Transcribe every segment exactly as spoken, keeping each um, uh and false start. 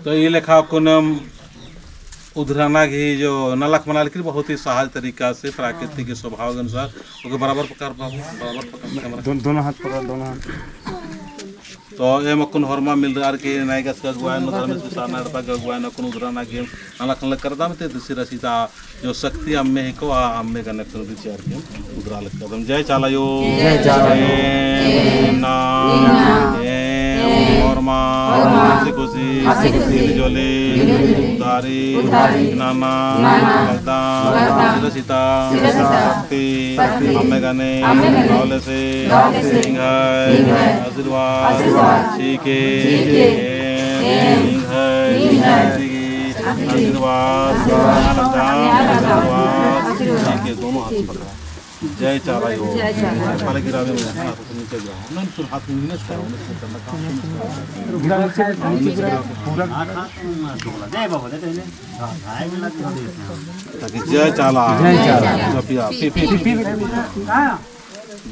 तो ई लेखा अक्कुन उधराना गही जो नलख मना लेकिन बहुत ही सहज तरीका से प्राकृतिक स्वभाव के अनुसार ओके बराबर पकड़, बराबर पकड़, कैमरा। दोन-, दोनों हाथ पकड़, दोनों हाथ। तो एम अक्कुन होरमा मिलरअर की नैगस के अगुवाई नू, धर्मेस विशाल नाड़पा के अगुवाई नू अक्कुन उधराना गही नलख नलख करदम ते दूसरी रसीदा जो शक्ति अम्मे हिको, आ अम्मे गने अक्कुन बिचार के उधरा लगदम। जय चाला आयो। जय चाला आयो। एम इन्ना, एम होरमा, हँसी खुशी, हँसी खुशी, मिली जुली, उधारी, नना, लगदम, सिरा सीता, शक्ति, अम्मे गने, दव ले से, निंग्है, आशीर्वाद, चिके, एम, निंग्है, आशीर्वाद, आशीर्वाद, चिके, दोनों हाथ पकड़ा। जय चाला आयो। जय चाला आयो। पहले गिरावे में, हाँ, नीचे गिराओ। नहीं, फिर हाथ में नहीं करो, नहीं करना काम। गिरा, नीचे, नीचे गिरा। पूरा। जय बाबा, दे, दे, दे। ताकि जय चाला। जय चाला। जय पिया, पी, पी, पी, पी।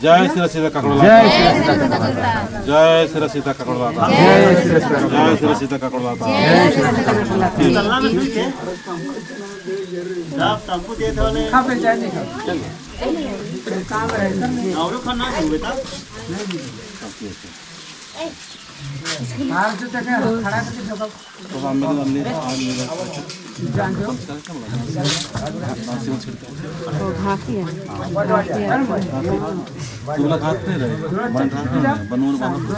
जय सिरा सीता काकड़ोला। जय सिरा सीता काकड़ोला। जय सिरा सीता काकड़ोला। जय सिरा सीता काकड़ोला। जय सिरा सीता काकड़ोला। जय सिरा सीता काकड़ोला। तो हम लोग हमने आग लगा तो घास ही है। घास ही है। तुमला घास नहीं रहे, मन घास नहीं रहे, बनूर बनूर।